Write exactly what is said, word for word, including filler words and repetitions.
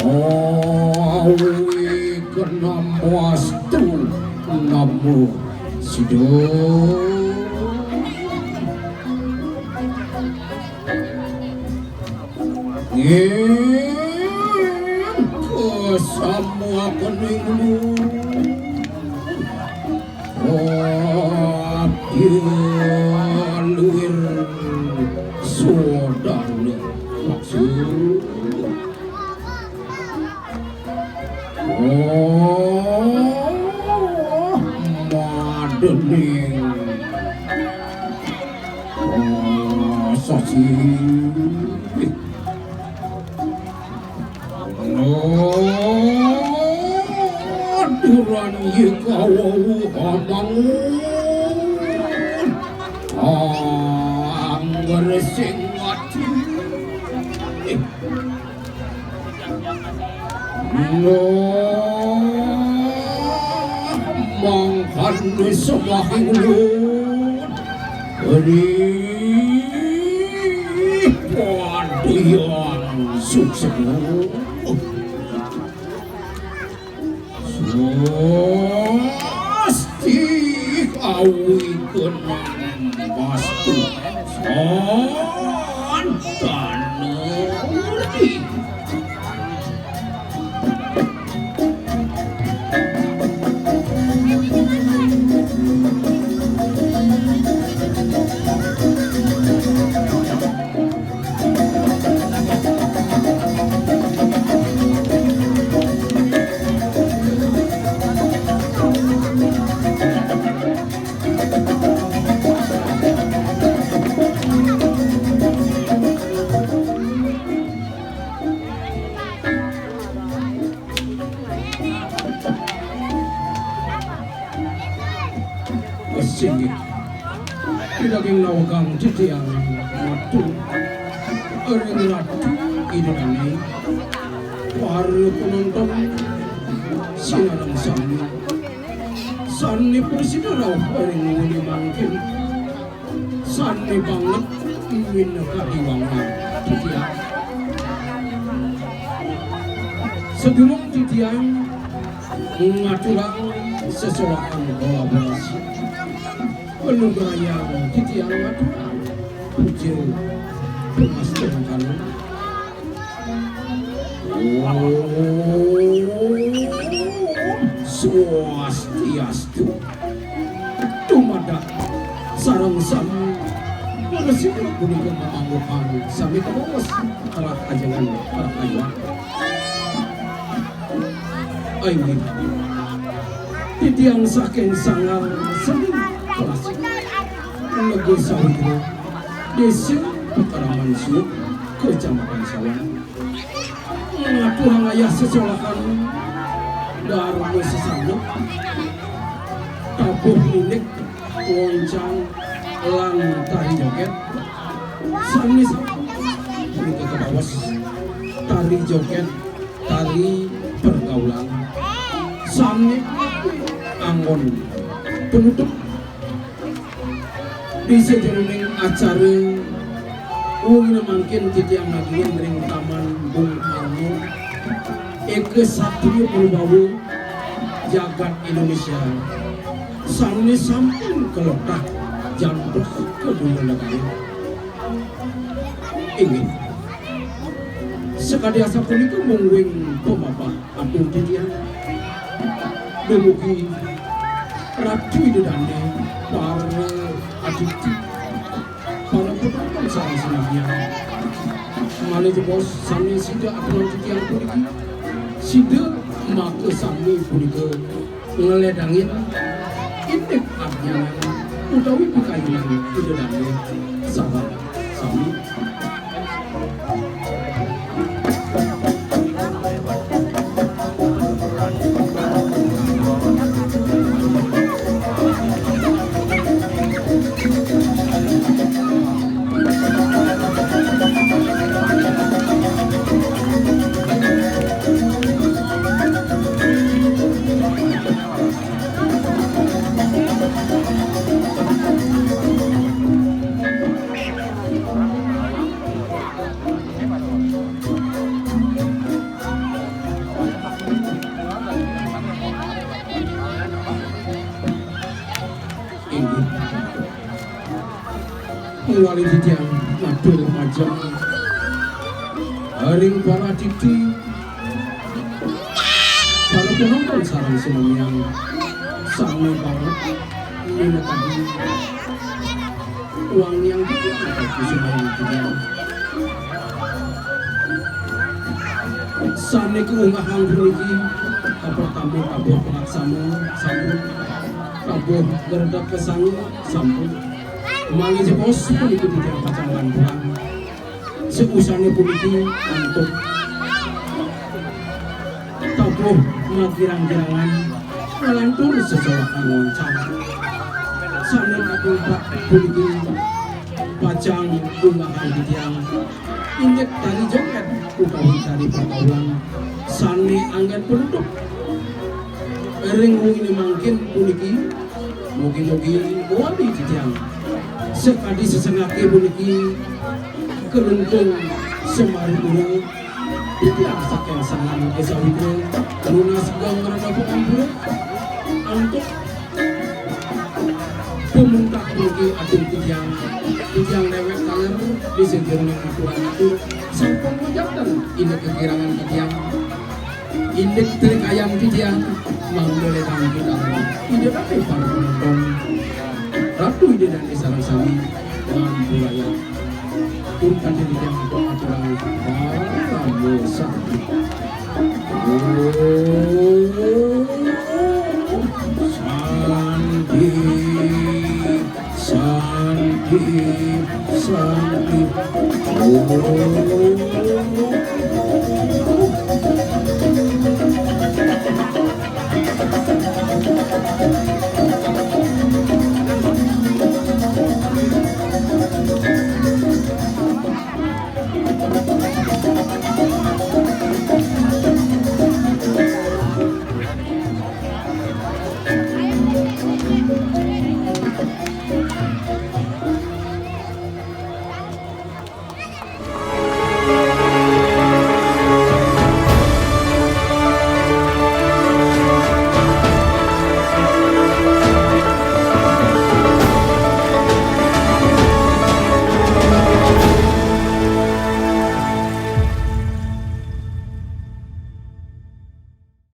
Om. Awi kenam wastu namo sido. Ing kesamuaken ing Wah, luir sodana maksud. Oh, madening. Oh, sasi. Duran yekawa amangun. Angger sing mati. Nah, mangkane semahing ulun. Ri padian sukses. Swasti kawigenang bastu. Santana. Singgih. Pidaging nawegang titiang matur ring Ratu Ida Dane, para penonton sinareng sami. Sane prasida rauh ring wengi mangkin. Sane banget minakadiwangan titiang. Sadurung titiang ngaturang sesolahan kolaborasi, panugrayang titiang ngaturang puja pangastungkara. Om Swastiastu. Dumadak sareng sami. Leres punika mamangguhang sami kabaos, para ajengan, para ayuan. Inggih. Titiang saking Sanggar Seni Klasik Negeri Sawitra, Desa Pekaraman Suud, Kecamatan Sawan. Ngaturang ayah sesolahan darma sesana, tabuh ninik, ngoncang, lan tari joget. Sane sampun punika kabaos tari joget, tari pergaulan. Sane anggon penutup di sajeroning acara wengi mangkin titiang ngaduin ring Taman Bung Karno, Eka Satria Purbawa jagat Indonesia, sane sampun kaletak jantos ka dunya negara. Inggih. Sakadi asapunika mungguing pamapah atur titiang. Dumugi Ratu Ida Dane, para aditi, para penonton sareng sinamian. Malih jebos sami sida aturang titiang puniki. Sida maka sami punika ngledangin indik abnyanan utawi pikayunan Ida Dane sareng sami. Wali titiang matur majeng ring para didi, para penonton sareng sinamian sami banget minakadi wangiang titiang atau kusumayang titiang. Sane kaunggahang puniki, kapertama tabuh pelaksana sampun, tabuh gerdak kesanga sampun. Malih jebos puniki titiang pacang lanturang. Seusane puniki antuk tabuh magirang-girangan ngalantur sesowakan ngoncang. Sane kapungkur puniki pacang unggahang titiang indik tari joget utawi tari pergaulan sane anggen penutup. Ring wengi mangkin puniki, mugi-mugi wali titiang sakadi sesengake puniki kalengkung semaripura titiang saking sangan Esa Witra nunas geng rena pangampura antuk pamungkah puniki atur titiang, titiang dewek taler di sejroning aturan atur sampun mejatan indik kekirangan titiang. Indik trikayan titiang mangda ledang kita. Ida dane para penonton, Ratu Ida dane sareng sami ngampurayang. Pun kanthi titiang aturang parama santi. Om Santi, Santi, Santi. Om